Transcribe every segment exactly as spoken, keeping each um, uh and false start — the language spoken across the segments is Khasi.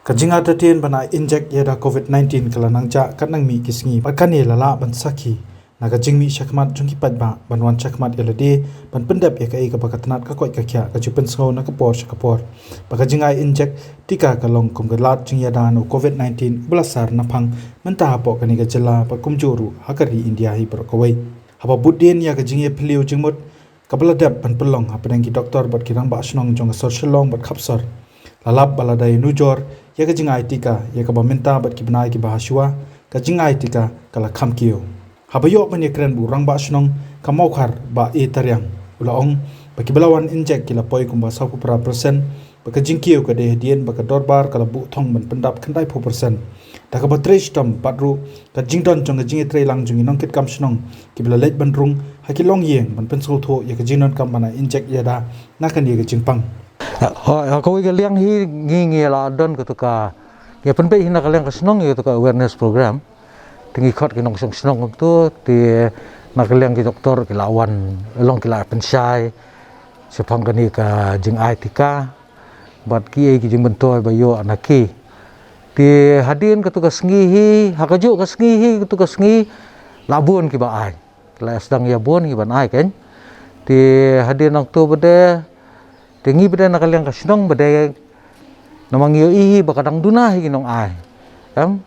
Ka jingartatien ban ai injek ïa da covid nineteen ka la nang jah katba nang mih ki sngi bad kane la lah ban sakhi na ka jingmih shakhmat jong ki paidbah ban wan shakhmat ïa lade ban pyndep ïa kaei kaba ka tnat ka koit ka khiah ka ju pynsngew na ka por sha ka por. Ba ka jingai injek tika ka long kum ka lad jingïada na u covid nineteen uba la sar naphang mynta hapoh kane ka jylla bad kumjuh ruh ha ka ri India hi baroh kawei. Haba bud dien ïa ka jingïaphylliew jingmut kaba la dep ban pynlong hapdeng ki doktor bad ki rangbah shnong jong ka sor Shillong bad khapsor, la lap ba la dei nujor ïa ka jingai tika ïa kaba mynta bad ki bnai kiba ha shuwa ka jingai tika ka la kham kiew. Haba ïoh ban ïakren bad u rangbah shnong ka Mawkhar Bah A Tariang, u la ong ba kiba la wan injek ki la poi kumba sawphew phra percent, ba ka jingkiew ka dei hadien ba ka dorbar ka la buh thong ban pyndap khyndai phew percent. Da kaba trei shitom bad ruh ka jingdon jong ka jingïatreilang jong ki nongkitkam shnong kiba la leit ban rung ha ki longïing ban pynsngewthuh ïa ka jingdonkam ban ai injek ïada na kane ka jingpang. Ha, ha kawei ka liang hi ngi ngi la don katu ka, ngi pynbeit hi na ka liang ka shnong ïa katu ka awareness program. Te ngi khot ki nongshong shnong kumtu, te na ka liang ki doktor ki la wan, long ki la pynshai shaphang kane ka jingai tika bad kiei ki jingmyntoi ba ïoh na ki. Te hadien katu ka sngi hi, ha kajuh ka sngi hi, katu ka sngi la bun kiba ai. Ki la sdang ïa bun hi ban ai kein. Te hadien nangtu ba dei, te ngi ba dei na ka liang ka shnong ba dei, namar ngi ïohi hi ba ka dang duna hi ki nongai. Em?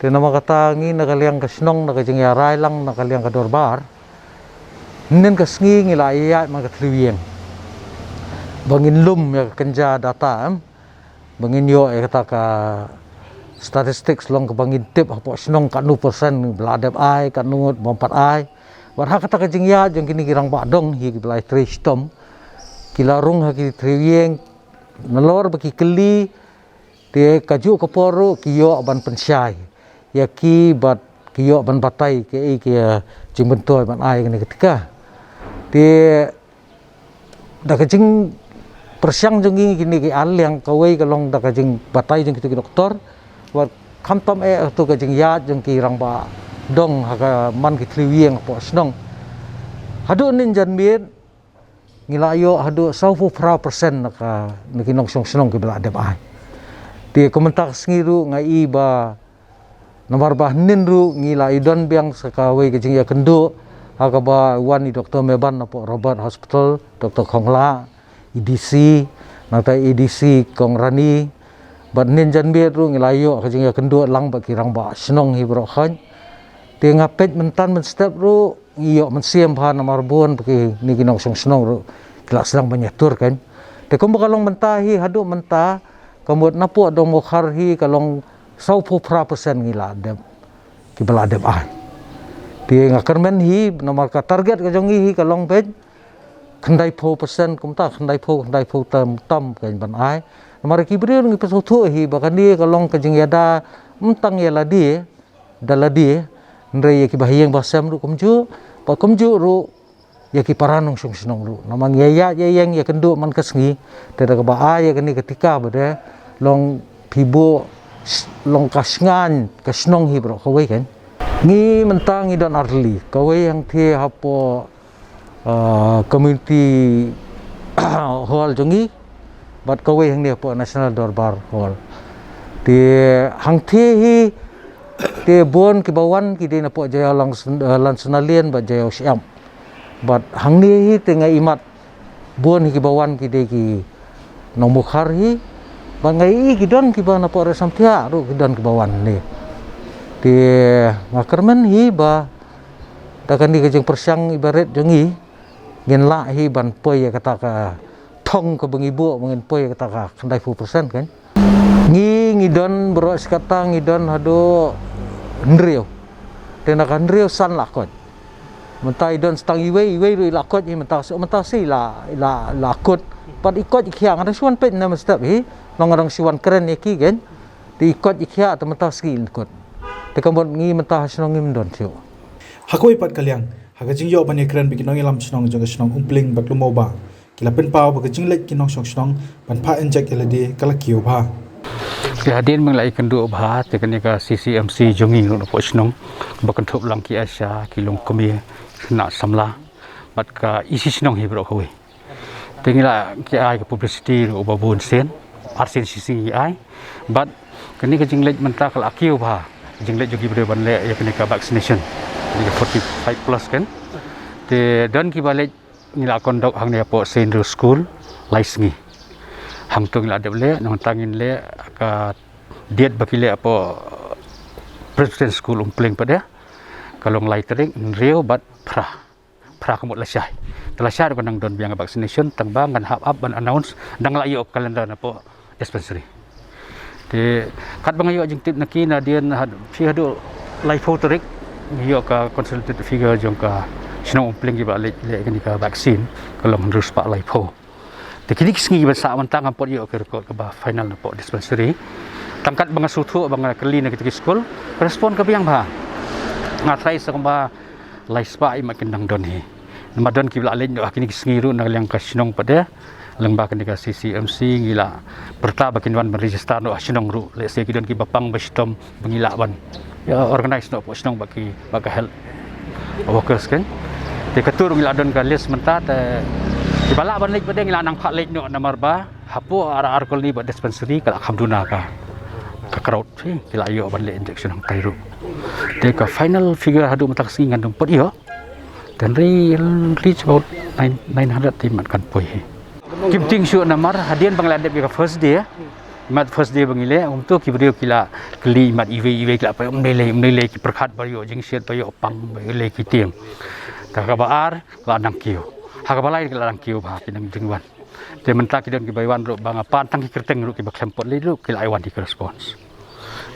Te namar kata ngi na ka liang ka shnong, na ka jingïarai lang na ka liang ka dorbar, hynnin ka sngi ngi la ïaid man ka thliew ïing ba ngin lum ïa ka kynja data, em, ba ngin ïoh ïa kata ka statistics long kaba ngin tip hapoh shnong katno percent ba la dep ai, katno ngut bym pat ai. Bad ha kata ka jingïaid jong kine ki rangbah dong hi kiba la trei shitom, ki la rung ha ki thliew ïing, nalor ba ki kylli, te kajuh ka por ruh ki ïoh ban pynshai ïa ki bad ki ïoh ban batai kiei ki, eh, jingmyntoi ban ai kane ka tika. Te da ka jingpyrshang jong ngi kine ki ar liang, kawei ka long da ka jingbatai jong kitu ki doktor, bad khamtam eh tu ka jingïaid jong ki rangbah dong ha ka man ki thliew ïing hapoh shnong. Haduh hynnin janmiet ngi la ïoh haduh sawphew phra percent na ka, na ki nongshong shnong kiba la dep ai. Te kumta ka sngi ruh nga i ba namar ba hynnin ruh ngi la ïadon biang sa kawei ka jingïakynduh ha kaba wan i Doktor Meban na Port Robert Hospital, Doktor Khongla, A D C, nangta A D C Kong Rani, bad hynnin janmiet ruh ngi la ïoh ka jingïakynduh lang bad ki rangbah shnong hi baroh khoit. Te nga peit mynta mynstep ruh ngi ïoh mynsiem bha namar bun ba kine ki nongshong shnong ruh ki la sdang ban ïatur kein. Te kumba ka long mynta hi haduh mynta ka mut napoh Dongmukhar hi ka long sawphew phra percent ngi la dep, kiba la dep ai. Te nga kyrmen hi namar ka target ka jong ngi hi ka long beit khyndai phew percent kumta, khyndai phew, khyndai phew tam tam kein ban ai. Namar ki briew ngi pynsngewthuh hi ba kane ka long ka jingïada ym tang ïa lade da lade, hynrei ïa kiba ha ïing ba sem ruh kumjuh, bad kumjuh ruh ïa ki para nongshong shnong ruh. Namar ngi ïa ïaid ïa ïeng ïakynduh man ka sngi, te da kaba ai ïa kane ka tika ba dei long phi buh, long ka shngaiñ ka shnong hi baroh kawei kein. Ngi mynta ngi don ar tylli, kawei hangthie hapoh, ah, community hall jong ngi, bad kawei hangne hapoh National Dorbar Hall. Te hangthie hi te bun kiba wan ki dei napoh Jaïaw Lang Syn-, eh, Lansonalane bad Jaïaw Shyiap. Bad hangne hi te nga imat bun hi kiba wan ki dei ki nong Mukhar hi. Bad nga i ki don kiba napoh Raisamthiah ruh ki don kiba wan hangne. Te nga kyrmen hi ba da kane ka jingpyrshang iba rit jong ngi ngin lah hi ban poi ïa kata ka thong kaba ngi buh ba ngin poi ïa kata ka khyndai phew percent kein. Ngi, ngi don baroh shi katta ngi don haduh hynriew. Te na ka hynriew san la koit. Mynta i don sa tang iwei, iwei ruh i la koit hi mynta, mynta shi la, la, la kut. Pat i koit i khiah, nga dang shu wan peit na mynstep hi. Long nga dang shu wan kren ïa ki kein. Te i koit i khiah te mynta shi i kut. Te ka mut ngi mynta ha shnong ngim don shuh. Ha kawei pat ka liang, ha ka jingïoh ban ïakren bad ki nongïalam shnong jong ka shnong Umpling bad Lum Mawbah, ki la pynpaw ba ka jingleit ki nongshong shnong ban phah injek ïa lade ka la kiew bha. Te hadien ba ngi la ïakynduh bha, te kane ka C C M C jong ngi ruh napoh shnong ba kynthup lang ki ASHA, ki longkmie, khynnah samla bad ka E C shnong hi baroh kawei. Te ngi la ki ai ka publicity ruh uba bun sien. Arsien shisien ngi ai. Bad kane ka jingleit mynta ka la kiew bha. Jingleit jong ki briew ban leh ïa kane ka vaccination. Kane ka forty-five plus kan. Te don kiba leit ngi la conduct hangne hapoh Saint Rose School lai sngi. Hangto ngi la dep leh, nangta ngin leh ka date ba ki leh hapoh Presbyterian School Umpleng pat de. Ka long lai tarik, hynriew bad phra. Phra ka mut lashai. Te lashai ruh ka nang don biang vaccination, tang ba ngan hap ap ban announce, dang la ïoh calendar napoh dispensary. Te katba nga ïoh jingtip na ki, nadien had, phi haduh laiphew tarik, ngi ïoh ka consolidated figure jong ka shnong Umpleng kiba leh, leh kane ka vaccine, ka long hynriew spah laiphew. Te kine ki sngi kiba sah mynta ngam pat ïoh ka record kaba final napoh dispensary. Tang katba nga sngewthuh ba nga kylli na kita ki skul, ka respond ka biang bha. Nga tharai sa kumba lai spah i mat kin dang don hi. Namar don kiba la leit noh ha kine ki sngi ruh na ka liang ka shnong pat de. Lyngba kane ka C C M C ngi la pyrta ba kin wan ban register noh ha shnong ruh. Lehse ki don kiba pang ba shitom ba ngi lah ban, ïa, organize noh hapoh shnong bad ki, bad ka health workers kan. Te kato ruh ngi la don ka list mynta, te kiba lah ban leit pat de ngi la nang phah leit noh namar ba hapoh ar ar colony bad dispensary ka la kham duna ka, ka crowd, hi, ki la ïoh ban leh injection hangtai ruh. Te ka final figure haduh mynta ka sngi ngan ym pat ïoh. Te hynrei it'll reach about nine, nine hundred te mat kan poi hi. Kim tieng shuh namar hadien ba ngi la dep ïa ka first day. Mat first day ba ngi leh, kumto ki briew ki la kylli mat iwei iwei ki la poi, um dei lei, um dei lei, ki pyrkhat ba ïoh jingshit, ba ïoh pang, ba ïoh lei ki tieng. Te ha kaba ar ka la nang kiew. Ha kaba lai ka la nang kiew bha, ki nang dang wan. Te mynta ki don kiba wan ruh ba nga pan tang ki kyrteng ruh kiba khlem pat leit ruh ki la ai wan ïa ki response.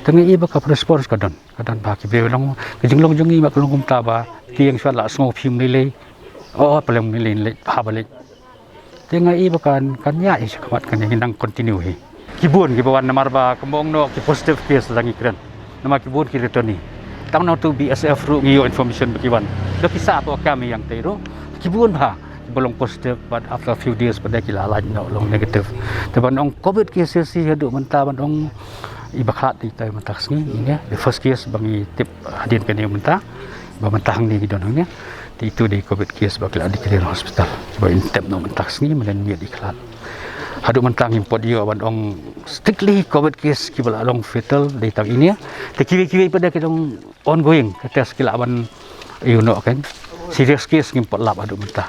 Te nga i ba ka response ka don, ka don bha, ki briew long, ka jinglong jong ngi ma ka long kumta ba tieng shuwa la sngew phim lei lei. Oh, pa lei lei leit, bha ba leit. Te nga i ba kan, kan ïa i shakhmat kan ngi nang continue hi. Ki bun kiba wan namar ba kumba ong noh ki positive case la ngi kren. Namar ki bun ki returnee. Tang na tu B S F ruh ngi ïoh information ba ki wan. Da ki sah hapoh kam ïa nga te ruh. Ki bun bha kiba long positive, but after a few days pat de ki la lait noh long negative. Te ban ong covid cases hi haduh mynta ban ong i ba khlad ïa ita mynta ka sngi, ine the first case ba ngi tip hadien kane mynta. Ba mynta hangne ki don hangne. Te itu dei covid case ba ki la declare hospital. Ba in tep noh mynta ka sngi, mynne miet i khlad. Haduh mynta ngim pat ïoh ban ong strictly covid case kiba la long fatal dei tang ine. Te kiwei kiwei pat de ki long ongoing, ka test ki lah ban ïoh noh kan. Serious case ngim pat lap haduh mynta.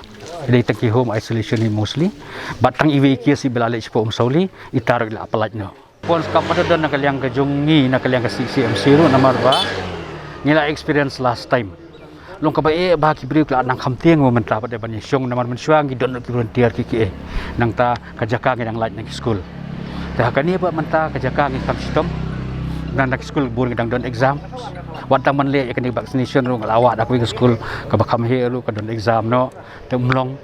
Dei tang ki home isolation hi mostly. Bad tang iwei i case iba la leit shapoh Umsawli, ita ruh ki la pynlait noh. Pon skam pat don na ka liang ka jong ngi, na ka liang ka C C M C ruh namar ba ngi la experience last time. Long kaba eh ba ki briew ki la nang kham tieng mo mynta pat de ban ïashong namar mynshuwa ngi don ki volunteer ki ki eh. Nangta ka jaka ngi dang lait na ki skul. Te ha kane pat mynta ka jaka ngi kham shitom. Nang na ki skul bun ngi dang don exam. Wat tang ban leh ïa kane vaccination ruh nga la wad ha kawei ka skul kaba kham heh ruh ka don exam noh. Te um long.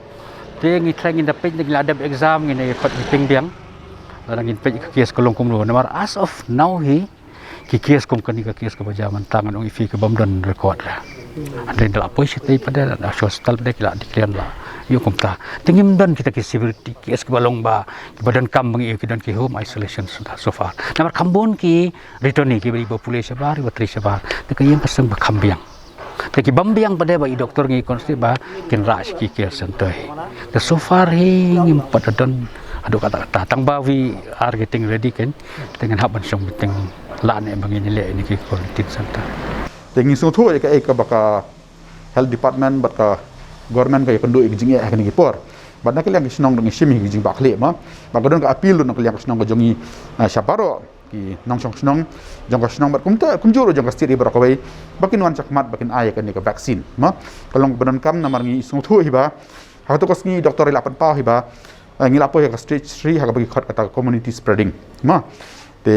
Te ngi tharai ngin da peit ngi la dep exam ngin ïa khot meeting biang. Lada ngin peit ka case ka long kumno namar as of now hi ki case kum kane ka case kaba jia mynta ngan ong ïa phi ka bym don record re. Hynrei da la poi shatei pat de, da shu hospital pat de ki la declare la ïoh kumta. Te ngim don kita ki severity case kiba long ba kiba donkam ba ngi ïoh, ki don ki home isolation so, so far. Namar kham bun ki returnee kiba dei ba pule shabar, ba trei shabar. Te ka ïeng ka sem ba kham biang. Te ki bym biang pat de ba i doktor ngi consider ba kin rah sha ki care center hi. Te so far hi ngim pat don haduh katta katta. Tang ba we are getting ready kan. Te ngin hap ban shong meeting lane ba ngin leh ïa kine ki quarantine center. Te ngi sngewthuh ïa kaei kaba ka health department bad ka government ka ïakynduh ïa ki jingeh ha kine ki por. Bad na ka liang ka shnong dang ïashim ïa ki jingbakla ma. Bad ka don ka appeal ruh na ka liang ka shnong ka jong ngi, ah, sha baroh ki nongshong shnong jong ka shnong bad kumta kumjuh ruh jong ka state hi baroh kawei ba kin wan shakhmat ba kin ai ïa kane ka vaccine. Ma ka long kaba donkam namar ngi sngewthuh hi ba ha kato ka sngi doktor i la pynpaw hi ba, eh, ngi la poi ha ka stage three ha kaba ki khot kata ka community spreading. Ma te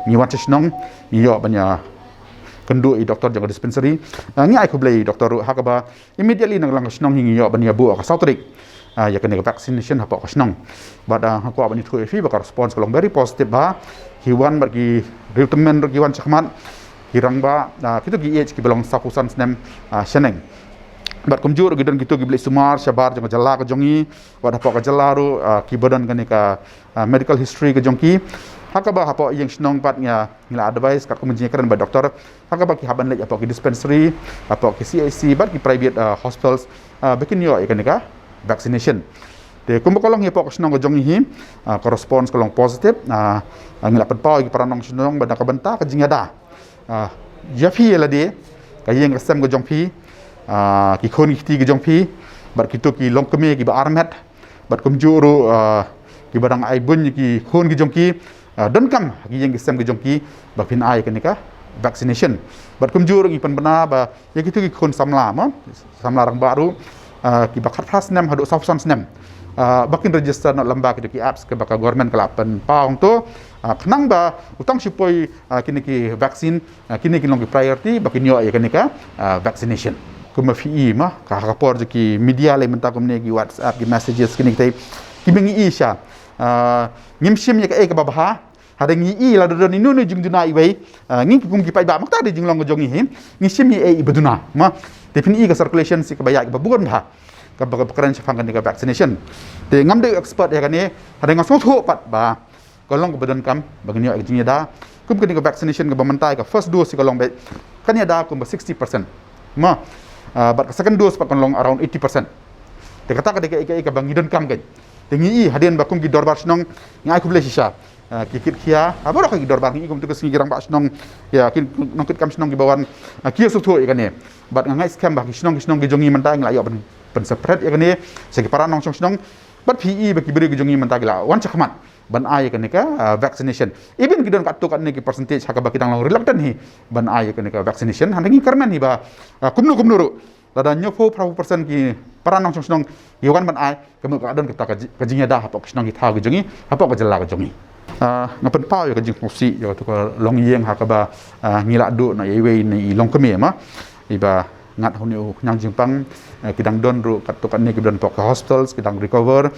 ngi wan sha shnong ngi ïoh ban ïakynduh i doktor jong ka dispensary. Eh, ngi ai khublei i doktor ruh ha kaba immediately na ka liang ka shnong hi ngi ïoh ban ïa buh ha ka saw tarik. Ah, ïa kane ka vaccination hapoh ka shnong. Bad, ah, nga kwah ban ïathuh ïa phi ba ka response ka long very positive ba. Ki wan bad ki riew tymmen ruh ki wan shakhmat. Ki rangbah, ah, kito ki age kiba long sawphew san snem, ah, shaneng. Bad kumjuh ruh ki don kito kiba leit sumar shabar jong ka jylla ka jong ngi. Bad hapoh ka jylla ruh, ah, kiba don kane ka, ah, medical history ka jong ki. Ha kaba hapoh ïing shnong pat ngi, ngi la advice katkum ka jingkren bad doktor. Ha kaba ki hap ban leit hapoh ki dispensary, hapoh ki C H C bad ki private, ah, hospitals, ah, ba kin ïoh ïa kane ka vaccination. Te kumba ka long ïa pok ka shnong ka jong ngi hi, ah, ka response ka long positive, ah, ah, ngi la pynpaw ïa ki para nongshong shnong ba na ka bynta ka jingïada, ah, ïa phi ïa lade, ka ïing ka sem ka jong phi, ah, ki khun ki kti ka jong phi, bad kito ki longkmie kiba armet, bad kumjuh ruh, ah, kiba dang ai bun ïa ki khun ki jong ki, ah, donkam ha ki ïing ki sem ki jong ki ba phin ai kane ka vaccination. Bad kumjuh ruh ngi pynbna ba ïa kito ki khun samla, mo, samla rangbah ruh, ah, kiba khatphra snem haduh sawphew san snem, ah, ba kin register noh lyngba kito ki apps kaba ka government ka la pynpaw hangto, ah, khnang ba u tang shu poi, ah, kine ki vaccine, ah, kine ki long ki priority ba kin ïoh ïa kane ka, ah, vaccination. Kumba phi i, mo, ka ha ka por jong ki media lei mynta kumne, ki WhatsApp, ki messages, kine kitai kiba ngi i sha, ah, ngim shim ïa kaei kaba bha. Haba ngi i lada don ino ino jingduna iwei, ah, ngi kum ki paidbah, mynta dei jinglong ka jong ngi hi, ngi shim ïa ei iba duna, mo. Te phin i ka circulation shi kaba ïaid kaba bun bha kaba, kaba kren shaphang kane ka vaccination. Te ngam dei expert ïa kane, hynrei nga sngewthuh pat ba ka long kaba donkam ba ngin ïoh ïa ka jingïada. Kum kane ka vaccination kaba mynta ka first dose ka long ba kan ïada kumba sixty percent, mo. Ah, bad ka second dose pat kan long around eighty percent. Te kata ka dei kaei kaei kaba ngi donkam kein. Te ngi i hadien ba kum ki dorbar shnong, ngi ai khublei shisha, ah, ki kit khia, ah, baroh ki dorbar, ngi i kumto ka sngi ki rangbah shnong, ïa ki nongkitkam shnong kiba wan, ah, ki ïa sngewthuh ïa kane. Bad nga ngeit skhem ba ki shnong ki shnong ki jong ngi mynta ngi la ïoh pyn, pynseparate ïa kane sha ki para nongshong shnong. Bad phi i ba ki briew ki jong ngi mynta ki la wan shakhmat ban ai ïa kane ka, ah, vaccination. Even ki don katto katne ki percentage ha kaba ki dang long reluctant hi ban ai ïa kane ka vaccination, hynrei ngi kyrmen hi ba, ah, kumno kumno ruh, lada hynñiewphew phraphew percent ki para nongshong shnong ki wan ban ai, ka mut ka don kata ka ji-, ka jingïada hapoh ki shnong ki thaw ki jong ngi, hapoh ka jylla ka jong ngi. Ah, nga pynpaw ïa ka jingsngewsih ïa kato ka longïing ha kaba, ah, ngi la duh na iwei na i longkmie, mo, iba ngat ha une u khñiang jingpang, eh, ki dang don ruh katto katne kiba don hapoh ki hostels, ki dang recover.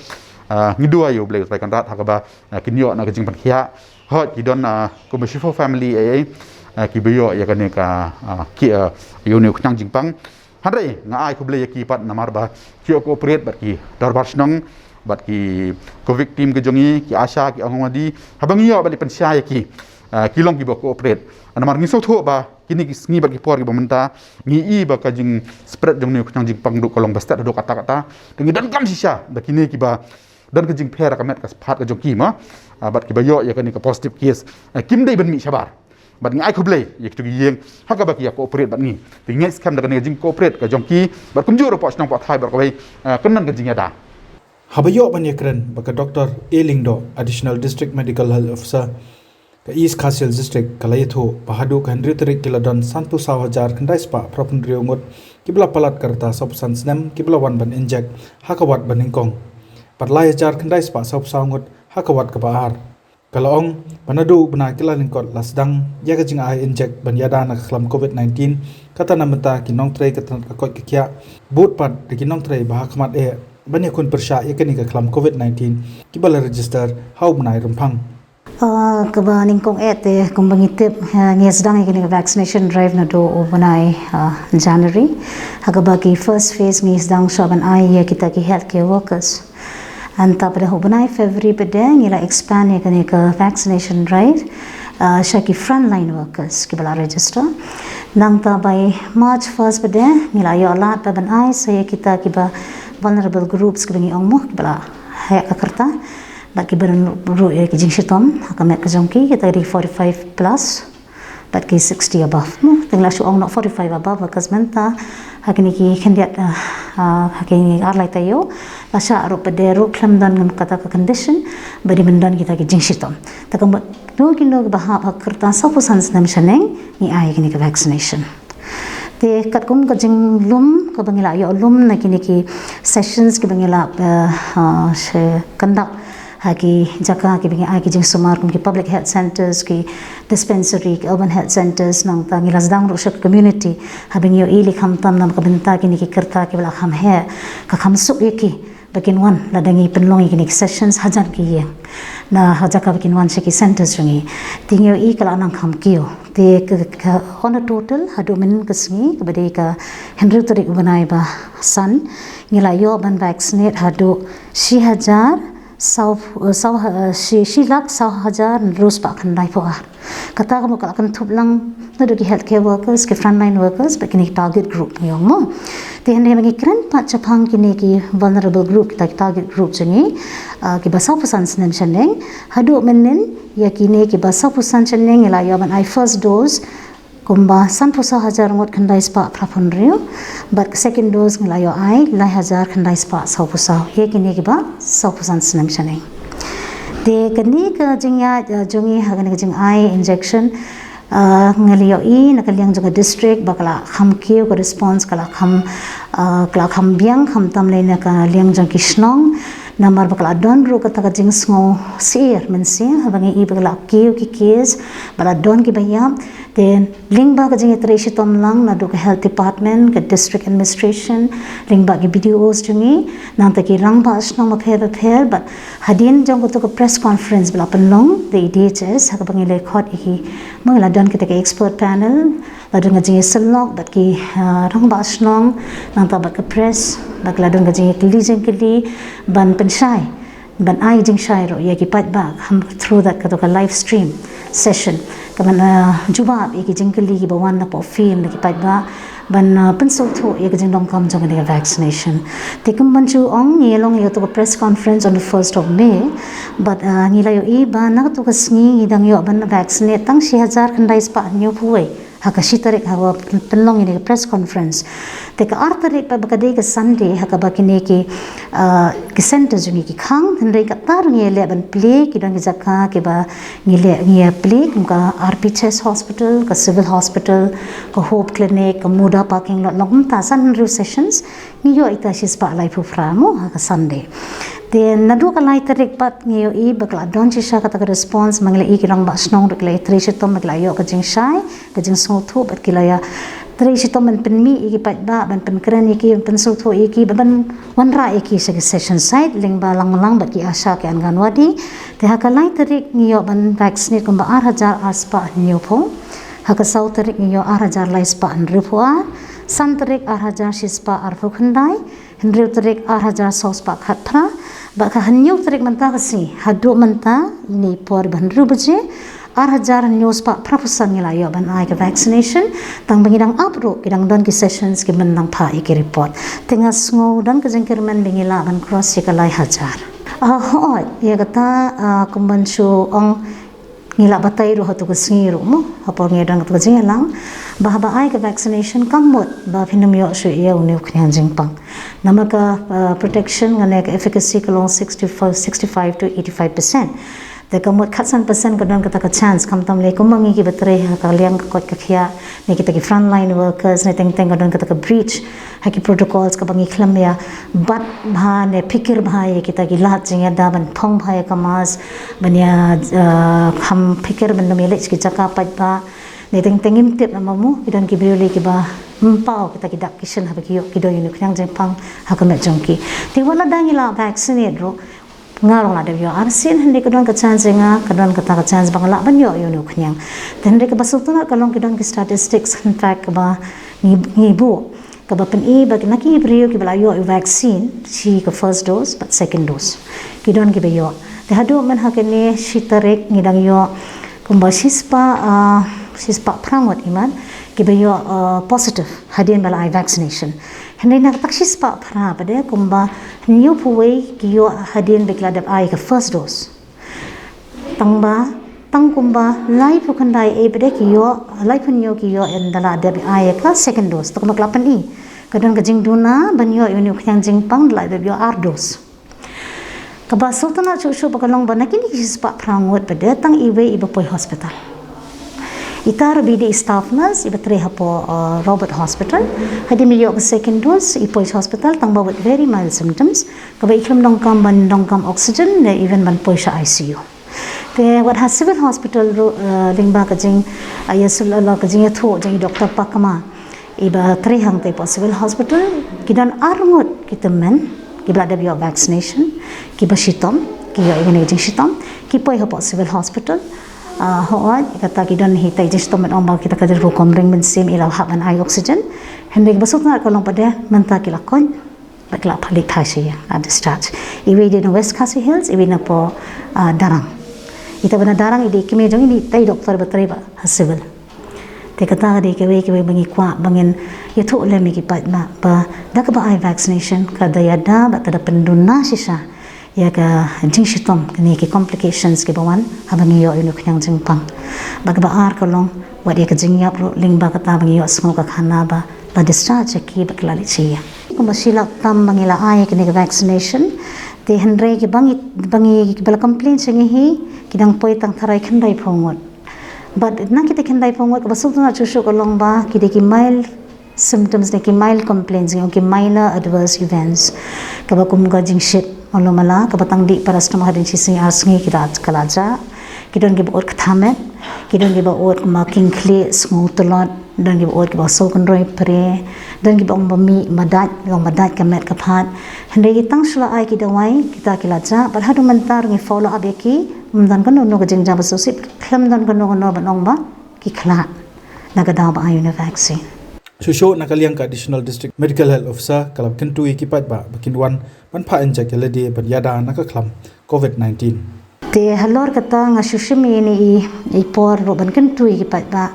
Ah, ngi duwai ïa U Blei Trai Kynrad ha kaba, ah, kin ïoh na ka jingpynkhiah. Hooid, ki don, ah, kumba shiphew family ei ei, ah, kiba ïoh ïa kane ka, ah, ki, ah, ïa une u khñiang jingpang. Hynrei nga ai khublei ïa ki pat namar ba ki ïoh cooperate bad ki dorbar shnong, bad ki Covid team ki jong ngi, ki ASHA, ki Anganwadi, haba ngi ïoh ban leit pynshai ïa ki, ah, ki long kiba cooperate. Namar ngi sngewthuh ba kine ki sngi bad ki por kiba mynta, ngi i ba ka jingspread jong une u khñiang jingpang ruh ka long ba stet haduh katta katta. Te ngi donkam shisha da kine kiba don ka jingpher ha ka met ka phad ka jong ki, mo, ah, bad kiba ïoh ïa kane ka positive case, ah, kim dei ban mih shabar. Bad ngi ai khublei ïa kito ki ïing ha kaba ki ïa cooperate bad ngi. Te ngi ngeit skhem da kane ka jingcooperate ka jong ki bad kumjuh ruh hapoh shnong hapoh thaw baroh kawei, ah, kan don ka jingïada. Haba ïoh ban ïakren bad ka Doctor A Lyngdoh, Additional District Medical Health Officer ka East Khasi Hills District, ka la ïathuh ba haduh ka hynriew tarik ki la don sanphew saw hajar khyndai spah phraphew hynriew ngut kiba la palat ka rta sawphew san snem kiba la wan ban inject ha ka ward ba nyngkong. Bad lai hajar khyndai spah sawphew saw ngut ha ka ward kaba ar. Ka la ong ba naduh u bnai Kyllalyngkot la sdang ïa ka jingai inject ban ïada na ka khlam Covid nineteen, kata na mynta ki nongtrei ka tnat ka koit ka khiah, bud pat da ki nongtrei ba ha khmat eh ban ïakhun pyrshah ïa kane ka khlam Covid nineteen kiba la register ha u bnai Rymphang. Ah, kaba nyngkong eh te kumba ngi tip, ah, ngi sdang ïa kane ka vaccination drive naduh u bnai, ah, January. Ha kaba ki first phase ngi sdang shuwa ban ai ïa kita ki healthcare workers. Nangta pat ha u bnai February pat ngi la expand ïa kane ka vaccination drive, ah, sha ki frontline workers kiba la register. Nangta by March first pat ngi la ïoh lad pat ban ai sa ïa kita kiba vulnerable groups kiba ngi ong mo, kiba la heh ka rta. Bad kiba don ruh ïa ki jingshitom ha ka met ka jong ki, kita ki forty-five plus bad ki sixty above. Mo, te ngi la shu ong noh forty-five above, ka mynta ha kine ki khyndiat, ah, ah, ha kine ar lai taïew la shah ruh pat ruh khlem don ngan kata ka condition ba dei ban don kita ki jingshitom. Te ka mut kino kino kiba hap ha ka rta sawphew san snem shaneng, ngi ai kine ki vaccination. Te katkum ka jinglum kaba ngi la ïoh lum na kine ki sessions kiba ngi la, eh, eh, conduct ha ki jaka kiba ngi ai ki jingsumar kum ki public health centres, ki dispensary, ki urban health centres, nangta ngi la sdang ruh sha ka community haba ngi ïohi lei khamtam na ka bynta kine ki rta kiba la kham heh, ka kham suk ïa ki ba kin wan lada ngi pynlong ïa kine ki sessions hajan ki ïing, na ha jaka ba kin wan sha ki centres jong ngi. Te ngi ïohi ka la nang kham kiew. Te ka, ka, on a total haduh mynne ka sngi kaba dei ka hynriew tarik u bnai ba san, ngi la ïoh ban vaccinate haduh shi hajar saw, saw, shi, shi lak saw hajar hynriew spah khyndai phew ar. Kata ka mut ka la kynthup lang naduh ki healthcare workers, ki frontline workers bad kine ki target group ngi ong mo. Te hynrei ba ngi kren pat shaphang kine ki vulnerable group, kita ki target group jong ngi, ah, kiba saw phew san snem shaneng haduh mynnin, ïa kine kiba saw phew san shaneng ngi la ïoh ban ai first dose kumba san phew saw hajar ngut khyndai spah phra phew hynriew, bad ka second dose ngi la ïoh ai lai hajar khyndai spah saw phew saw ïa kine kiba saw phew san snem shaneng. Te kane ka jingïaid, ah, jong ngi ha kane ka jingai injection, ah, ngi la ïohi na ka liang jong ka district ba ka la kham kiew ka response, ka la kham, ah, ka la kham biang khamtam lei na ka liang jong ki shnong. Namar ba ka la don ruh kata ka jingsngew syier mynsiem haba ngi i ba ka la kiew ki case, ba la don kiba ïap. Te lyngba ka jingïatrei shitom lang naduh ka health department, ka district administration, lyngba ki B D Os jong ngi, nangta ki rangbah shnong bapher bapher, bad hadien jong kato ka press conference ba la pynlong da i D H S ha kaba ngi la khot ïa ki, ba ngi la don kita ka expert panel, la don ka jingïasyllok bad ki, ah, rangbah shnong, nangta bad ka press, bad la don ka jingïakylli jingkylli ban pynshai, ban ai jingshai ruh ïa ki paidbah, ham, through that kato ka live stream session, kaban, ah, jubab ïa ki jingkylli kiba wan napoh field na ki paidbah, ban, ah, pynsngewthuh ïa ka jingdonkam jong kane ka vaccination. Te kumban shu ong, ngi ïa long ïa kato ka press conference on the first of May, bad, ah, ngi la ïohi ba na kato ka sngi ngi dang ïoh ban vaccinate tang shi hajar khyndai spah hynñiew phew wei ha ka shi tarik haba pynlong ïa kane ka press conference. Te ka ar tarik pat ba ka dei ka Sunday ha kaba kine ki, ah, ki center jong ngi ki khang, hynrei kata ruh ngi ïaleh ban plie, ki don ki jaka kiba ngi leh, ngi ïa plie kum ka R P Chase Hospital, ka Civil Hospital, ka Hope Clinic, ka Muda parking lot, long kumta san hynriew sessions. Ngi ïoh ita shi spah lai phew phra mo ha ka Sunday. Te naduh ka lai tarik pat ngi ïohi ba ka la don shisha kata ka response, ma ngi la i ki rangbah shnong ruh ki la ïatrei shitom, ba ki la ïoh ka jingshai, ka jingsngewthuh, bad ki la ïatrei shitom ban pynmih ïa ki paidbah, ban pynkren ïa ki, ban pynsngewthuh ïa ki, ban wanrah ïa ki sha ki session site lyngba lang lang bad ki ASHA, ki Anganwadi. Te ha ka lai tarik ngi ïoh ban vaccinate kumba ar hajar ar spah hynñiew phew. Ha ka saw tarik ngi ïoh ar hajar lai spah hynriew phew ar. San tarik ar hajar shi spah ar phew khyndai. Hynriew tarik ar hajar saw spah khatphra. Bad ka hynñiew tarik mynta ka sngi haduh mynta, ine i por ba hynriew baje, ar hajar hynñiew spah phra phew san ngi la ïoh ban ai ka vaccination. Tang ba ngi dang ap ruh, ki dang don ki sessions kiban nang phah ïa ki report. Te nga sngew don ka jingkyrmen ba ngi lah ban cross ïa ka lai hajar. Ah, hooid, ïa kata, ah, kumban shu ong, ngi lah batai ruh ha kato ka sngi ruh mo, ha por ngi don kato ka jingïalang ba haba ai ka vaccination kam mut ba phin ym ïoh shuh ïa une u khñiang jingpang. Namar ka, ah, protection, lane ka efficacy ka long sixty-five, sixty-five to eighty-five percent. Te ka mut khatsan percent ka don kata ka chance, khamtam lei kumba ngi kiba trei ha ka liang ka koit ka khiah, ne kita ki frontline workers, ne teng teng ka don kata ka breach ha ki protocols kaba ngi khlem ïa bat bha ne phikir bha ïa kita ki lad jingïada, ban phong bha ïa ka mask, ban ïa, eh, kham phikir ban ym ïa leit sha ki jaka paidbah. Ne teng teng ngim tip namar mo, ki don ki briew lei kiba ym paw kita ki dak ki shin haba ki ïoh, ki don ïa une u khñiang jingpang ha ka met jong ki. Te wat lada ngi la vaccinate ruh, nga ruh nga la dep ïoh arsien, hynrei ka don ka chance jong nga, ka don kata ka chance ba nga lah ban ïoh ïa une u khñiang. Te hynrei kaba sngewtynnat ka long, ki don ki statistics, in fact, kaba ngi, ngi buh, kaba pyni ba na ki briew kiba la ïoh ïa u vaccine, shi ka first dose bad second dose, ki don kiba ïoh. Te haduh mynta ha kane shi tarik ngi dang ïoh kumba shi spah, ah, shi spah phra ngut imat kiba ïoh, ah, positive hadien ba la ai vaccination. Hynrei na kata ka shi spah phra pat de kumba hynñiew phew wei ki ïoh hadien ba ki la dep ai ka first dose. Tang ba, tang kumba lai phew khyndai ei pat de ki ïoh, lai phew hynñiew ki ïoh ynda la dep ai ka second dose. Te kumba ka la pyni, ka don ka jingduna ban ïoh ïa une u khñiang jingpang da la dep ïoh ar dose. Kaba sngewtynnat shuh shuh ba ka long ba na kine ki shi spah phra ngut pat de tang iwei iba poi hospital. Ita ruh ba dei i staff nurse iba trei hapoh, uh, Robert Hospital. Hadien ba i ïoh ka second dose, i poi hospital tang ba with very mild symptoms, kaba i khlem donkam ban donkam oxygen ne even ban poi sha I C U. Te wat ha Civil Hospital ruh, uh, lyngba ka jing, uh, ïa sul la ka jingïathuh jong i Doctor Pakma, iba trei hangtei hapoh Civil Hospital, ki don ar ngut ki tymmen kiba la dep ïoh vaccination, kiba shitom, ki ïoh ïa kane ka jingshitom, ki poi hapoh Civil Hospital. Ah, hooid, kata ki don hi tei jingshitom ban ong ba kita ka rukom ring mynsiem, i la hap ban ai oxygen. Hynrei kaba sngewtynnat ka long pat de mynta ki la koit. Ba ki la palik phai sha ïa, ah, discharge. Iwei i dei na West Khasi Hills, iwei na poh, ah, Darrang. Ita ba na Darrang i dei i kmie jong i, ita i doktor ba trei bha ha civil. Te kata ka dei kawei kawei ba ngi kwah ba ngin ïathuh lem ïa ki paidbah ba da kaba ai vaccination ka da ïada bad ka da pynduna shisha ïa ka jingshitom kane ki complications kiba wan haba ngi ïoh ïa une u khñiang jingpang. Bad kaba ar ka long wat ïa ka jingïap ruh lyngba kata ba ngi ïohsngew ka khana ba la discharge ïa ki bad ki la leit sha ïing. Kumba shi lak tam ba ngi la ai ïa kane ka vaccination. Te hynrei kiba ngi, ba ngi, kiba la complain sha ngi hi ki dang poi tang tharai khyndaiphew ngut. Bad na kita khyndaiphew ngut kaba sngewtynnat shuh shuh ka long ba ki dei ki mild symptoms ne ki mild complaints, ki minor adverse events. Kaba kum ka jingshit mala mala, kaba tang dih paracetamol hadien shi sngi ar sngi ki da ka la jah. Ki don kiba ud ka thamet, ki don kiba ud kumba khih khlieh, sngew tlot, don kiba ud kiba sngewkynroi pre, don kiba ong ba mih, ba dait, ong ba dait ka met ka phad. Hynrei ngi tang shu la ai ki dawai, kita ki la jah, bad haduh mynta ngi follow up ïa ki, ym don kano kano ka jingjia ba sngewsih, khlem don kano kano ban ong ba ki khlad na ka daw ba ai une u vaccine. Shuh shuh na ka liang ka Additional District Medical Health Officer ka la kyntu ïa ki paidbah ba kin wan ban phah inject ïa lade ban ïada na ka khlam COVID nineteen. Te halor kata nga shu shim ïa ine i, i por ruh ban kyntu ïa ki paidbah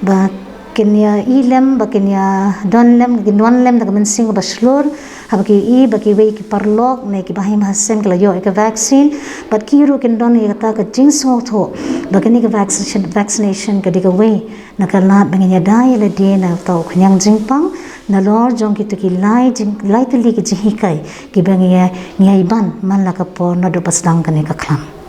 ba kin ïa i lem, ba kin ïa don lem, kin wan lem da ka mynsiem kaba shlur, haba ki i ba kiwei ki paralok ne kiba ha ïing ha sem ki la ïoh ïa ka vaccine, bad ki ruh kin don ïa kata ka jingsngewthuh ba kane ka vaccination, vaccination ka dei kawei na ka lad ba ngin ïada ïa lade na uta u khñiang jingpang nalor jong kito ki lai jing, lai tylli ki jinghikai kiba ngi ïa, ngi ïa ban man la ka por naduh ba sdang kane ka khlam.